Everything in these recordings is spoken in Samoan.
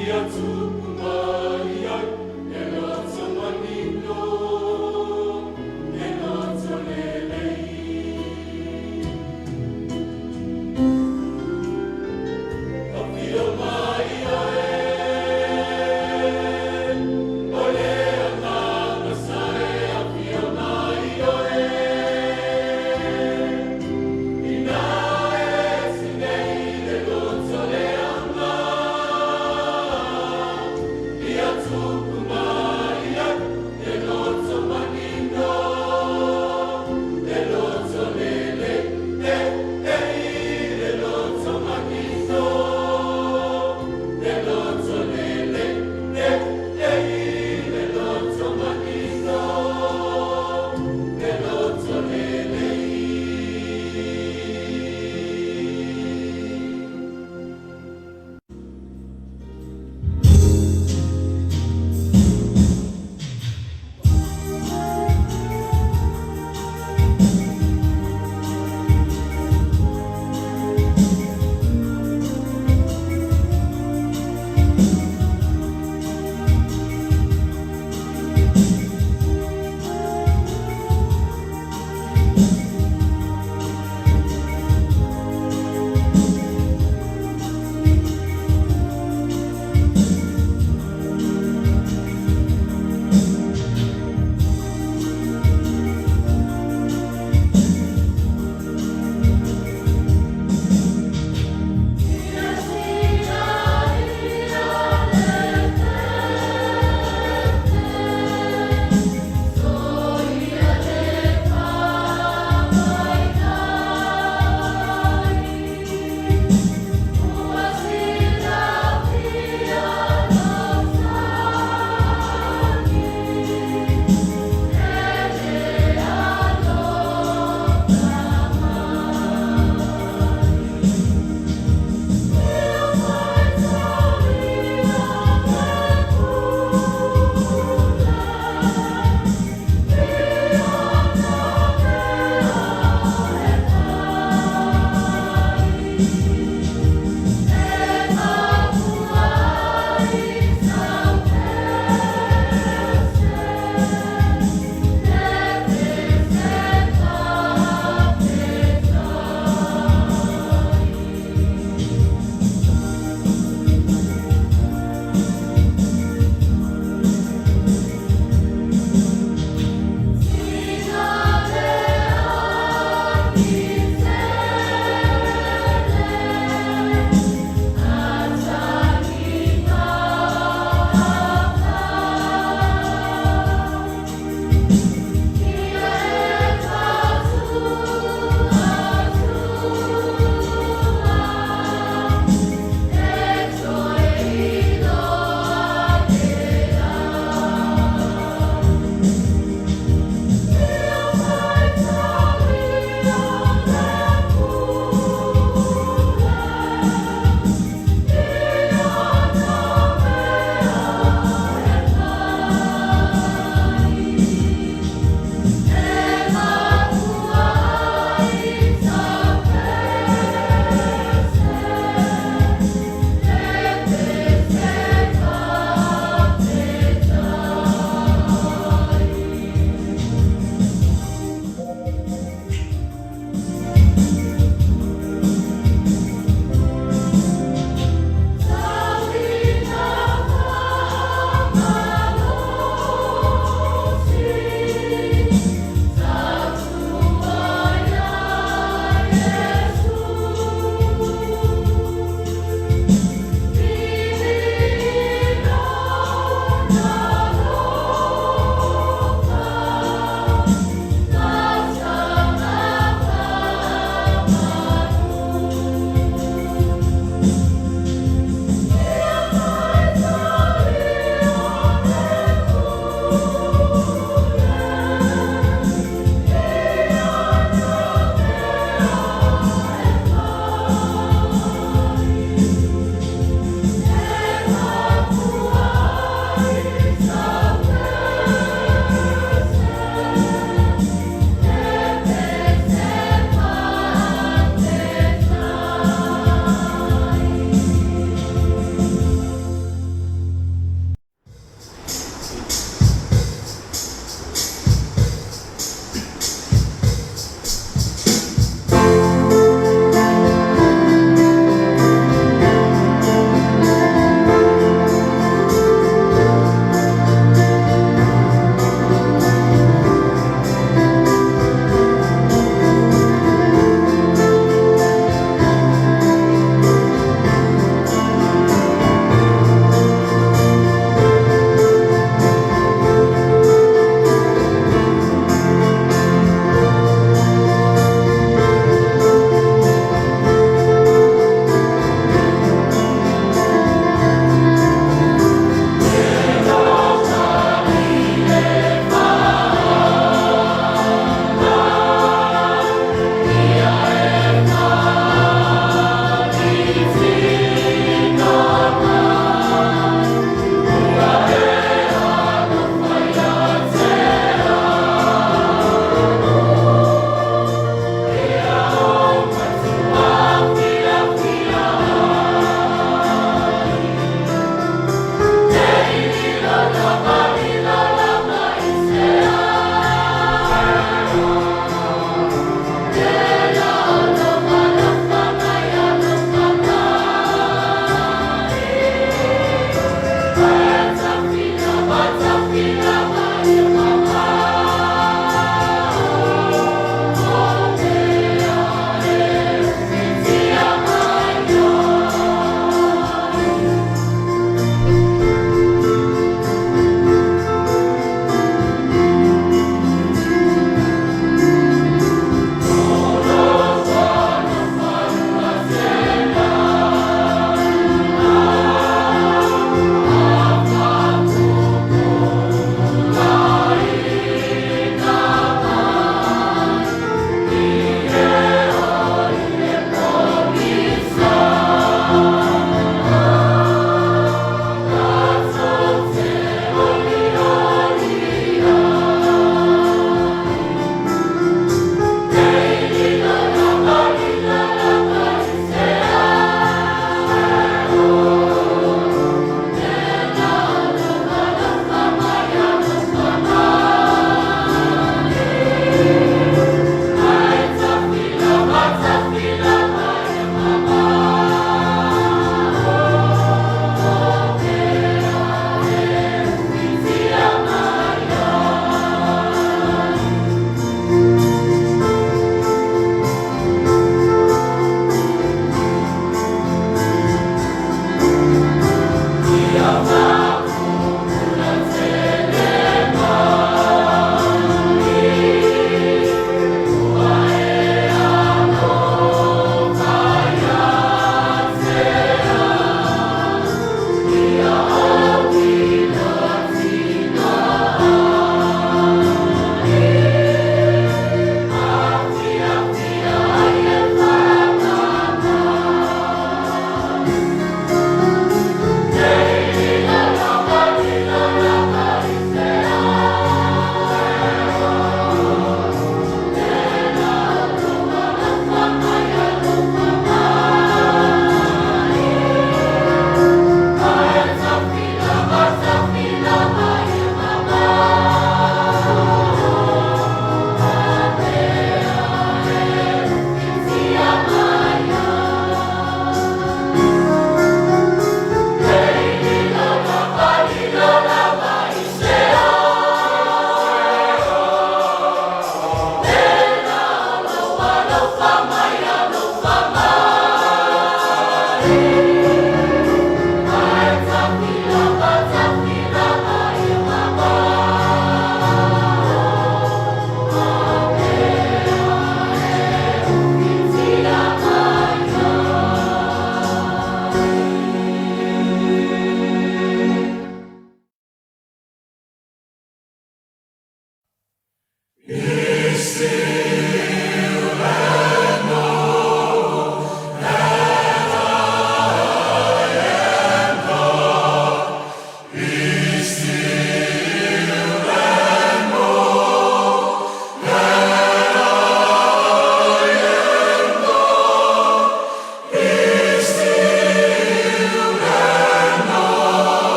Ia tupu mai ai e loto manino.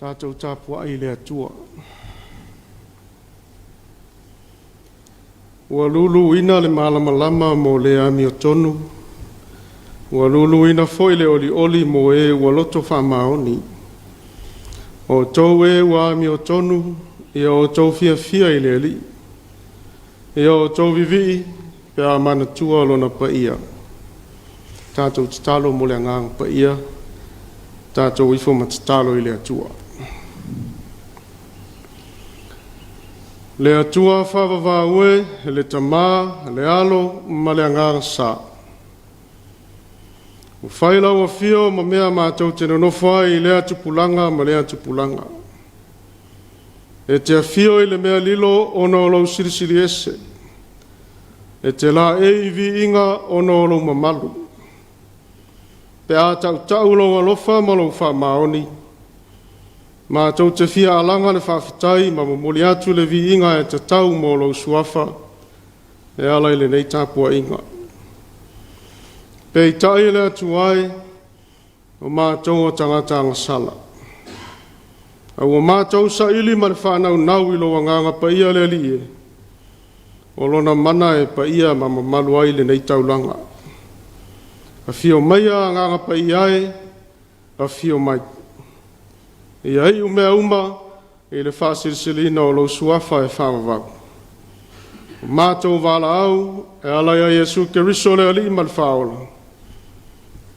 Tatou tapuai i le Atua. Ua luluina le malamalama mo le amiotonu, ua luluina foi le olioli mo e ua loto faamaoni. O outou e ua amiotonu, ia outou fiafia i le Alii, ia outou vivii pe a manatua Lona paia. Tatou tatalo mo le Agaga Paia, tatou ifo ma tatalo i le Atua. Le Atua faavavau e, le Tama, le Alo ma le Agaga Sa. Ua fai lau afio ma mea matou te nonofo ai i lea tupulaga ma lea tupulaga. E te afio i le mea lilo ona o lou silisili ese. E te laei i viiga ona o lou mamalu. Pe a tautau lou alofa ma lou faamaoni, matou te fia alaga le faafetai ma momoli atu le viiga e tatau mo lou suafa e ala i lenei tapuaiga. Peitai le Atua e, o matou o tagata agasala. A ua matou saili ma le faanaunau i lou Agaga Paia le Alii e, o lona mana e paia ma mamalu ai lenei taulaga. Afio maia Agaga Paia e, afio mai. Ia iu mea uma i le faasilisiliina o lou suafa e faavavau. O matou valaau e ala ia Iesu Keriso le Alii ma le Faaola.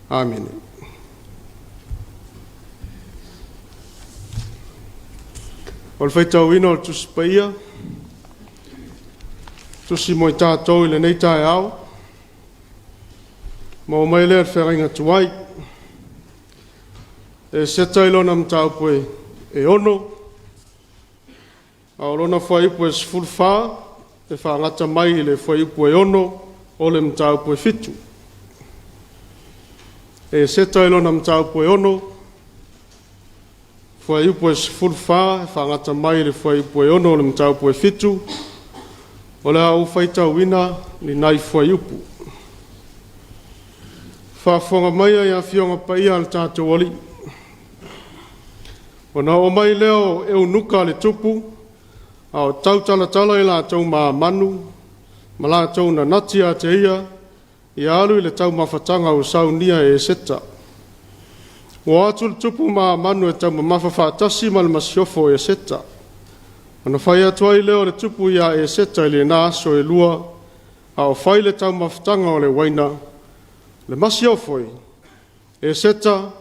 Amene. O le faitauina o le Tusi Paia, tusi mo i tatou i lenei taeao, maua mai lea i le feagaiga tuai. E seta i lona mataupu e 6, a o lona fuaiupu e 14, e faagata mai i le fuaiupu e 6 o le mataupu e 7. E seta i lona mataupu e 6, fuaiupu e 14, e faagata mai i le fuaiupu e 6 o le mataupu e 7, o le a ou faitauina ni nai fuaiupu. Faafofoga maia i Afioga Paia a le tatou Alii. Ona oo mai lea o eunuka a le tupu, a o tautalatala i latou ma Amanu, ma latou nanati ia te ia, ia alu i le taumafataga ua saunia e Eseta. Ua o atu le tupu ma Hamanu e taumamafa faatasi ma le masiofo o Eseta. Ona fai atu ai lea o le tupu iā Eseta i lena aso e lua, a o fai le taumafataga o le uaina, Le masiofo e, Eseta,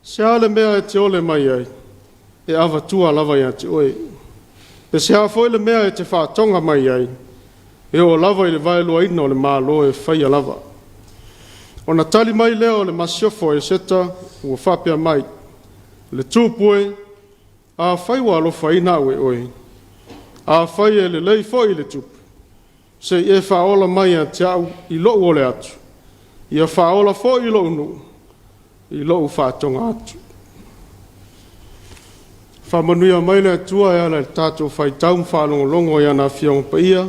se a le mea e te ole mai ai? E avatua lava ia te oe. Pe se a foi le mea e te faatoga mai ai, e oo lava i le vaeluaina o le Malo e faia lava. Ona tali mai lea o le masiofo a Eseta ua faapea mai, Le tupu e, afai ua alofaina au e oe, afai e lelei foi i le tupu, se i e faaola mai ia te au i lou ole atu, ia faaola foi lou nuu i lou faatoga atu. Faamanuia mai le Atua e ala i le tatou faitau ma faalogologo i ana Afioga Paia,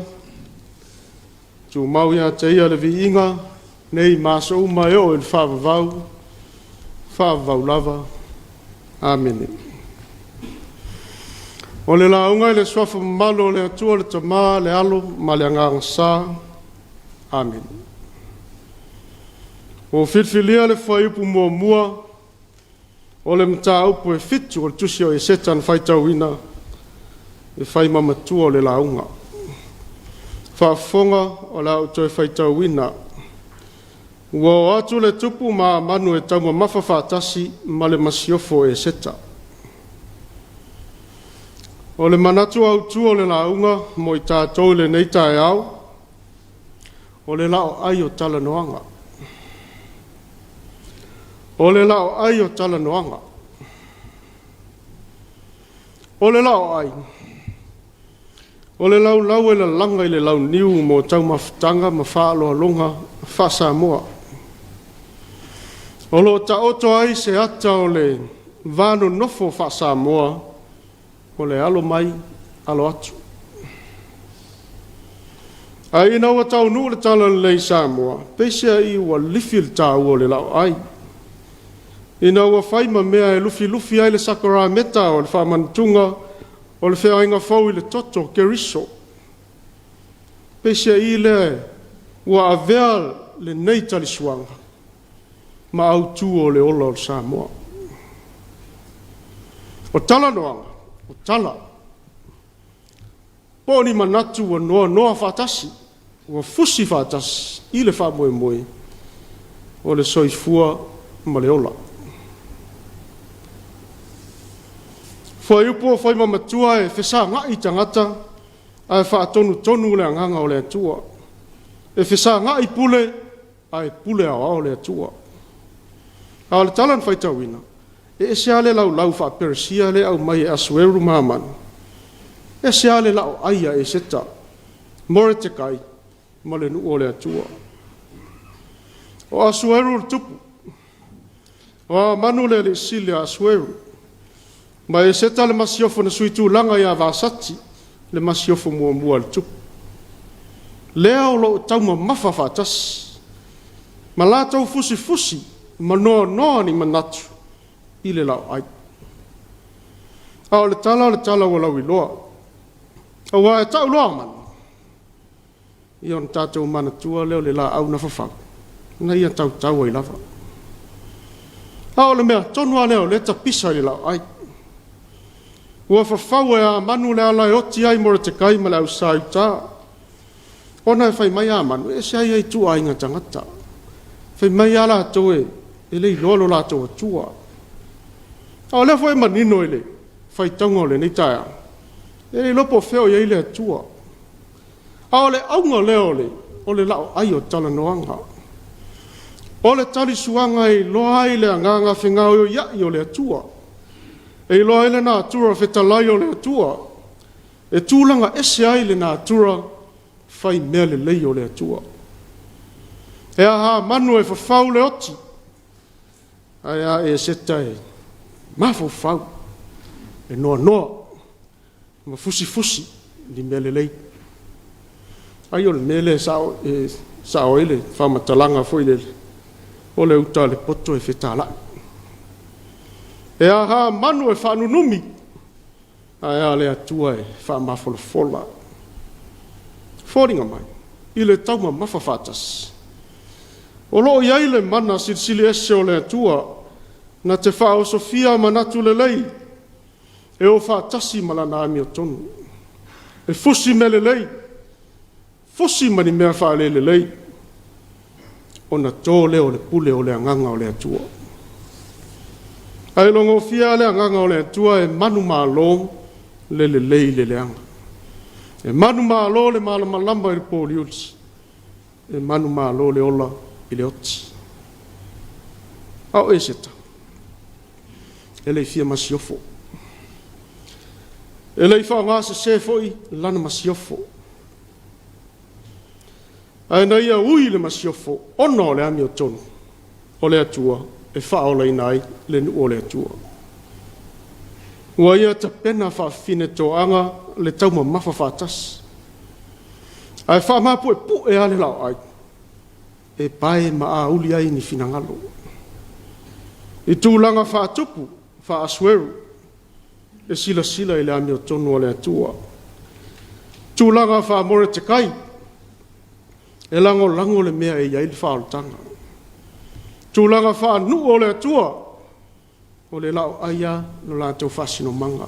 tumau ia te Ia le viiga, nei ma aso uma e oo i le faavavau, faavavau lava. Amene. O le lauga i le suafa mamalu o le Atua le Tama, le Alo ma le Agaga Sa. Amene. Ua filifilia le fuaiupu muamua o le mataupu e fitu o le tusi o Eseta na faitauina e fai ma matua o le lauga. Faafofoga o le a ou toe faitauina. Ua o atu le tupu ma Hamanu e taumamafa faatasi ma le masiofo o Eseta. O le manatu autu o le lauga mo i tatou i lenei taeao, o le laoai o talanoaga. O le laoai o talanoaga. O le laoai, o le laulau e lalaga i le launiu mo taumafataga ma faaaloaloga faa-Samoa. O lo o taoto ai se ata o le va nonofo faa-Samoa, o le alo mai, alo atu. Ae ina ua taunuu le talalelei i Samoa, peiseai ua lifi le taua o le laoai, ina ua fai ma mea e lufilufi ai le sakarameta o le faamanutuga o le feagaiga fou i le toto o Keriso. Peiseai lea ua avea lenei talisuaga ma autu o le ola o Samoa. O talanoaga, o tala, po o ni manatu ua noanoa faatasi, ua fusi faatasi i le faamoemoe o le soifua ma le ola. Fuaiupu o faimamatua e fesagai tagata ae faatonutonu le agaga o le Atua. E fesagai pule ae pule aoao le Atua. A o le tala na faitauina, e ese lava le laulau faa-Peresia lea e aumai e Asueru ma Hamanu, ese lava le laoai a Eseta, Moretekai ma le nuu o le Atua. O Asueru le tupu, o Hamanu le alii sili a Asueru, ma Eseta le masiofo na sui tulaga ia Vasati, le masiofo muamua a le tupu. Lea o lo o taumamafa faatasi, ma latou fusifusi ma noanoa ni manatu i le laoai. A o le tala o le tala ua lauiloa, aua e tau loa Hamanu, ia ona tatou manatua lea o le laau na fafau, na ia tautau ai lava. A o le mea tonu lava lea o lea e tapisa i le laoai. Ua fafau e Hamanu le ala e oti ai Moretekai ma le ausa i uta. Ona e fai mai Hamanu, e ese lava ia ituaiga tagata. Fai mai lava latou e le iloa lo latou Atua. A o lea foi e manino i le faitauga o lenei taeao, e le iloa po o fea o i ai le Atua. A o le auga lea o le laoai o talanoaga, o le talisuaga e iloa ai le agaga fegaoioiai o le Atua, e iloa ai le natura fetalai o le Atua, e tulaga ese ai le natura fai mea lelei o le Atua. E a Hamanu e fafau le oti, ae a Eseta e mafaufau, e noanoa ma fusifusi i mea lelei. Ai o le mea lea e sao ai le faamatalaga foi lele, o le uta a le poto e fetalai. E a Hamanu e faanunumi, ae a le Atua e faamafolafola. Foliga mai, i le taumamafa faatasi, o lo o i ai le mana silisili ese o le Atua Na te faaosofia manatu lelei e o faatasi ma lana amiotonu, e fusi mea lelei, fusi ma ni mea faalelelei, ona to lea o le pule o le agaga o le Atua. Ae logofia le agaga o le Atua e manumalo le lelei i le leaga. E manumalo le malamalama i le poliuli, e manumalo le ola i le oti. A o Eseta, e le i fia masiofo. E le i faaaogasesē foi lana masiofo. Ae na ia ui le masiofo ona o le amiotonu o le Atua e faaolaina ai le nuu o le Atua. Ua ia tapena faafafine toaga le taumamafa faatasi, ae faamaupuepue lava le laoai e pae ma auli ai ni finagalo. I tulaga faatupu, faa-Asueru, e silasila i le amiotonu a le Atua. Tulaga faa-Moretekai, e lagolago le mea e i ai le faaolataga. Tulaga faanuu o le Atua, o le laoai lava lo latou faasinomaga.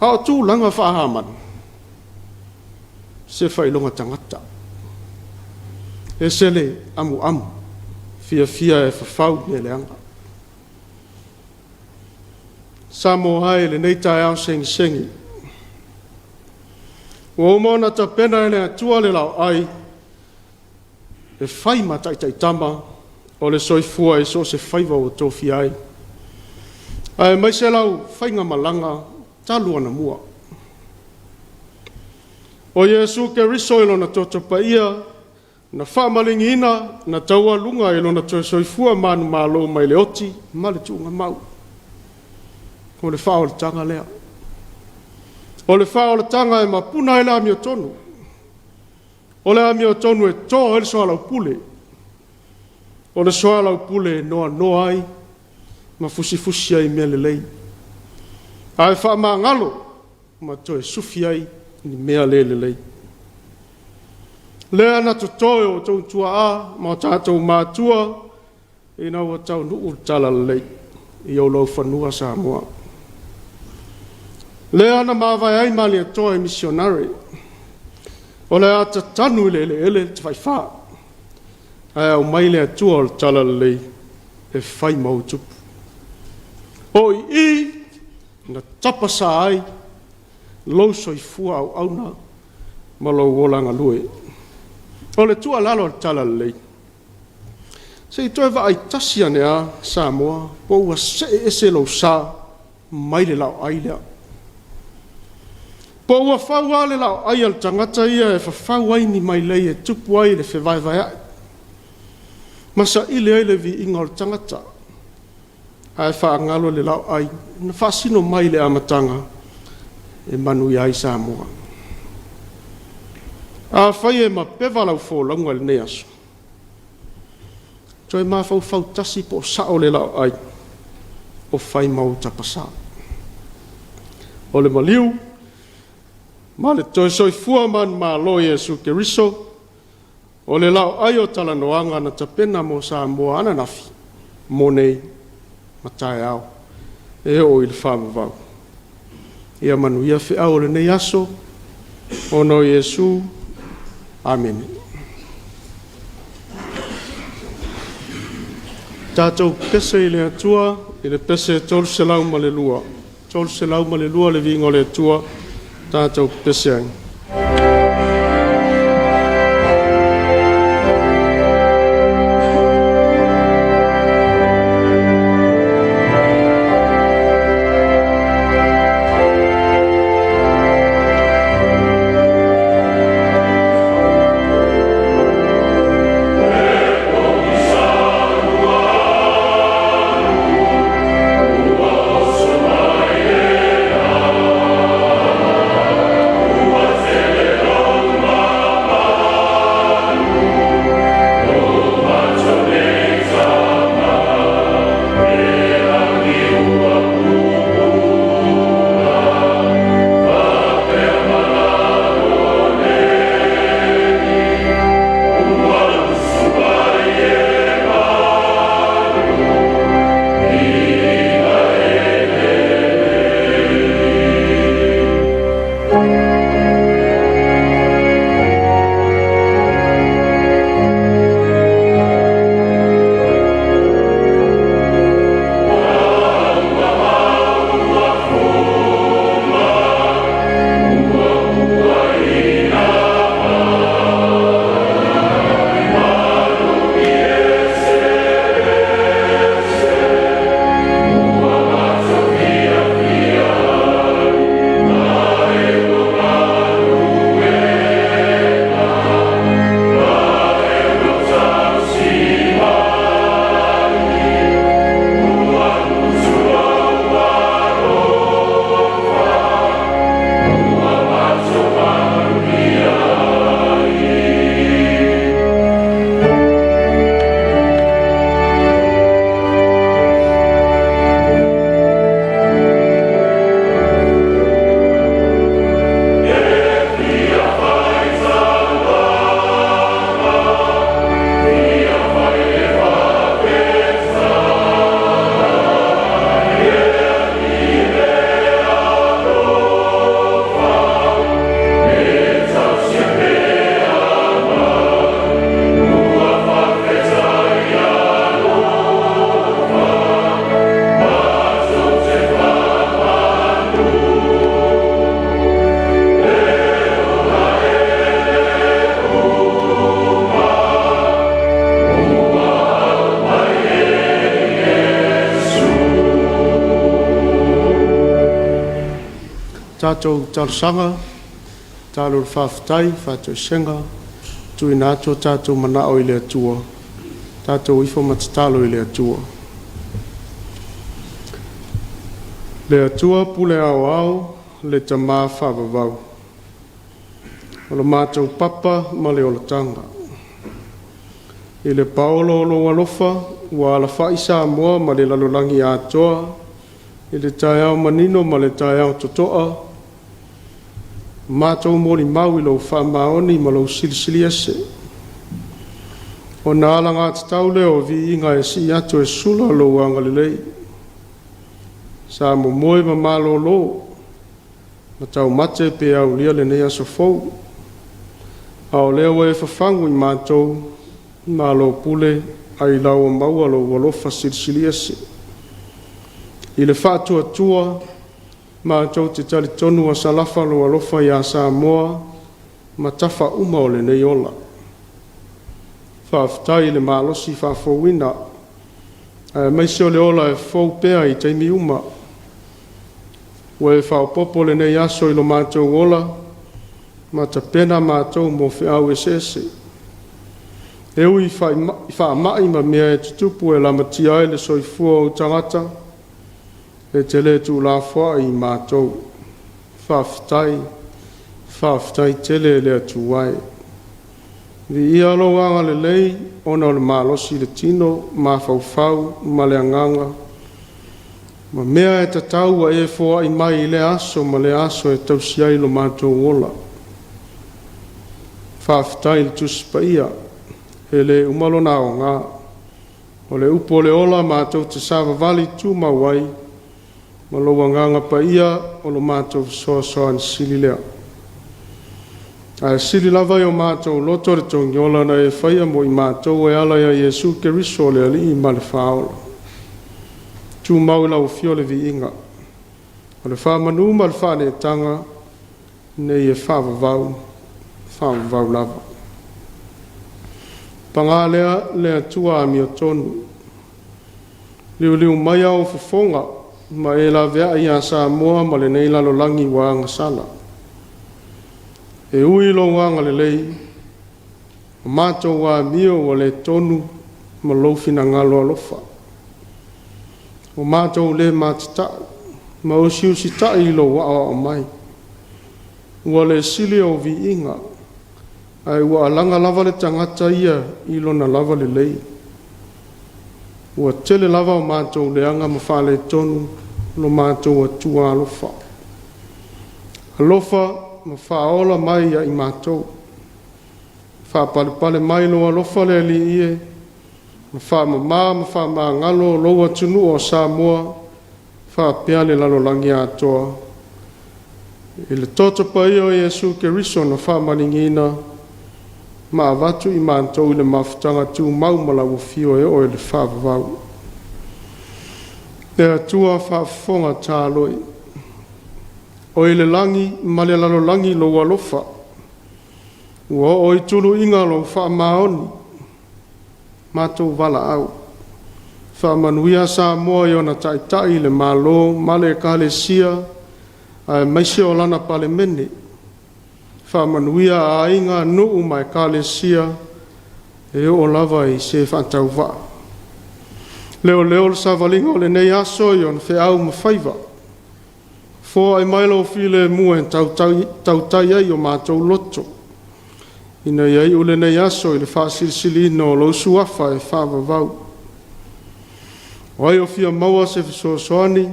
A o tulaga faa-Hamani, se faailoga tagata, ese le amuamu, fiafia e fafau mea leaga. Samoa e i lenei taeao segisegi, ua uma ona tapena e le Atua le laoai e fai ma taitaitama o le soifua i so o se faiva ua tofia ai, aemaise lau faigamalaga talu anamua. O Iesu Keriso i Lona toto paia na faamalieina, na taualuga i Lona toe soifua manumalo mai le oti ma le tuugamau. O le faaolataga lea. O le faaolataga e mapuna ai le amiotonu. O le amiotonu e to ai le soalaupule. O le soalaupule e noanoa ai ma fusifusi ai mea lelei, ae faamagalo ma toe sufi ai ni mea le lelei. Lea na toto e outou tuaa ma o tatou matua ina ua taunuu le talalelei i ou laufanua Samoa. Lea na mavae ai Malietoa i misionare, o le a tatanu i le eleele le tafaifa, ae aumai le Atua o le talalelei e fai ma ou tupu. O i i na tapasa ai lou soifua auauna ma lou ola galue. O le tuualalo a le Talalelei, se i toe vaai tasi ane lava Samoa po ua see ese lou sa mai le laoai lea. Po ua fau lava le laoai a le tagata ia e fafau ai ni mailei e tupu ai le fevaevaeai ma saili ai le viiga o le tagata, ae faagalo le laoai na faasino mai i le amataga e manuia ai Samoa. Afai e mapeva lau folauga i lenei aso, toe mafaufau tasi po o sao le laoai o fai ma ou tapasa. O le maliu ma le toe soifua manumalo o Iesu Keriso o le laoai o talanoaga na tapena mo Samoa ananafi, mo nei ma taeao e oo i le faavavau. Ia manuia feau o lenei aso ona o Iesu. Amene. Tatou pese i le Atua i le pese 302, 302 le viiga o le Atua, tatou pepese ai. Tatou talosaga, tatalo i le faafetai, faatoesega, tuuina atu o tatou manao i le Atua, tatou ifo ma tatalo i le Atua. Le Atua pule aoao, le Tama faavavau, o le matou papa ma le olataga. I le paolo o lou alofa, ua alafai Samoa ma le lalolagi atoa i le taeao manino ma le taeao totoa, matou molimau i lou faamaoni ma lou silisili ese. Ona alagatatau lea o viiga e sii atu e sula lou agalelei. Sa momoe ma malolo ma taumate pe aulia lenei aso fou, a o lea ua e fafagu i matou, malo pule ailao ua maua lou alofa silisili ese. I le faatuatua, matou te talitonu ua salafa lou alofa ia Samoa ma tafa uma o lenei ola. Faafetai i le malosi faafouina, aemaise o le ola e fou pea i taimi uma. Ua e faaopoopo lenei aso i lo matou ola, ma tapena matou mo feau eseese. E ui i faamai ma mea e tutupu e lamatia ai le soifua o ou tagata, e te le tuulafoai i matou. Faafetai, faafetai tele le Atua e. Viia lou agalelei ona o le malosi i le tino, mafaufau ma le agaga, ma mea e tatau ua e foai mai i lea aso ma lea aso e tausi ai lo matou ola. Faafetai i le Tusi Paia, e le uma lona aoga. O le upu o le ola matou te savavali tumau ai, ma lou Agaga Paia o lo matou fesoasoani sili lea. Ae sili lava i o matou loto le togiola na e faia mo i matou e ala ia Iesu Keriso o le Alii ma le Faaola. Tumau i lau afio le viiga, o le faamanu ma le faaneetaga, nei e faavavau, faavavau lava. Paga lea, le Atua amiotonu, liuliu maia ou fofoga ma e laveai ia Samoa ma lenei lalolagi ua agasala. E ui i lou agalelei, o matou amio ua le tonu ma lou finagalo alofa. Ua matou le matata'u ma usiusita'i i lou aoao mai. Ua le sili ou viiga, ae ua alaga lava le tagata ia i lona lava lelei. Ua tele lava o matou leaga ma faaletonu lo matou Atua alofa. Alofa ma faaola mai ia i matou. Faapalepale mai lou alofa le Alii e, ma faamama ma faamagalo lou atunuu o Samoa faapea le lalolagi atoa. I le toto paia o Iesu Keriso na faamaligiina ma avatu i matou i le mafutaga tumau ma lau afio e oo i le faavavau. Le Atua faafofoga taalo, o i le lagi ma le lalolagi lou alofa, ua oo i tuluiga lou faamaoni, matou valaau, faamanuia Samoa i ona taitai, le Malo ma le Ekalesia, aemaise o lana Palemene. Faamanuia aiga, nuu ma Ekalesia e oo lava i se faatauvaa. Leoleo le savaliga o lenei aso i ona feau ma faiva. Foai mai lou filemu e tautai ai o matou loto, ina ia iu lenei aso i le faasilisiliina o lou Suafa e faavavau. O ai o fia maua se fesoasoani,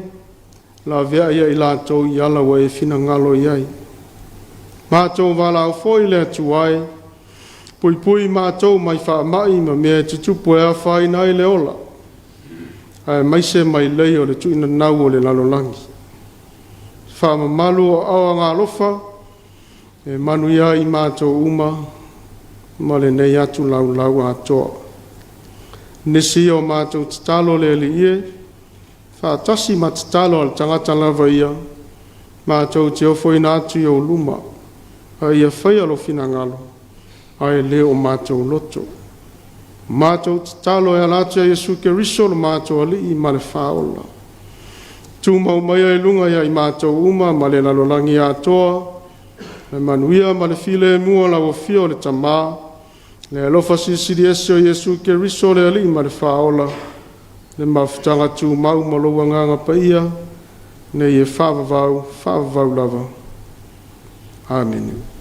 laveai ia i latou i ala ua e finagalo i ai. Matou valaau foi le Atua e, puipui matou mai faamai ma mea e tutupu e afaina ai le ola, aemaise mailei o le tuinanau o le lalolagi. Faamamalu o aao agaalofa e manuia ai i matou uma ma lenei atu laulau atoa. Nisi ia o matou tatalo le Alii e, faatasi ma tatalo a le tagata lava ia, matou te ofoina atu i ou luma, a ia faia lo finagalo, ae le o matou loto. Matou tatalo e ala atu ia Iesu Keriso lo matou Alii ma le Faaola. Tumau maia i luga ia i matou uma ma le lalolagi atoa, le manuia ma le filemu o lau Afio le Tama, le alofa Silisili Ese o Iesu Keriso o le Alii ma le Faaola, le mafutaga tumau ma lou Agaga Paia, nei e faavavau, faavavau lava. Amene.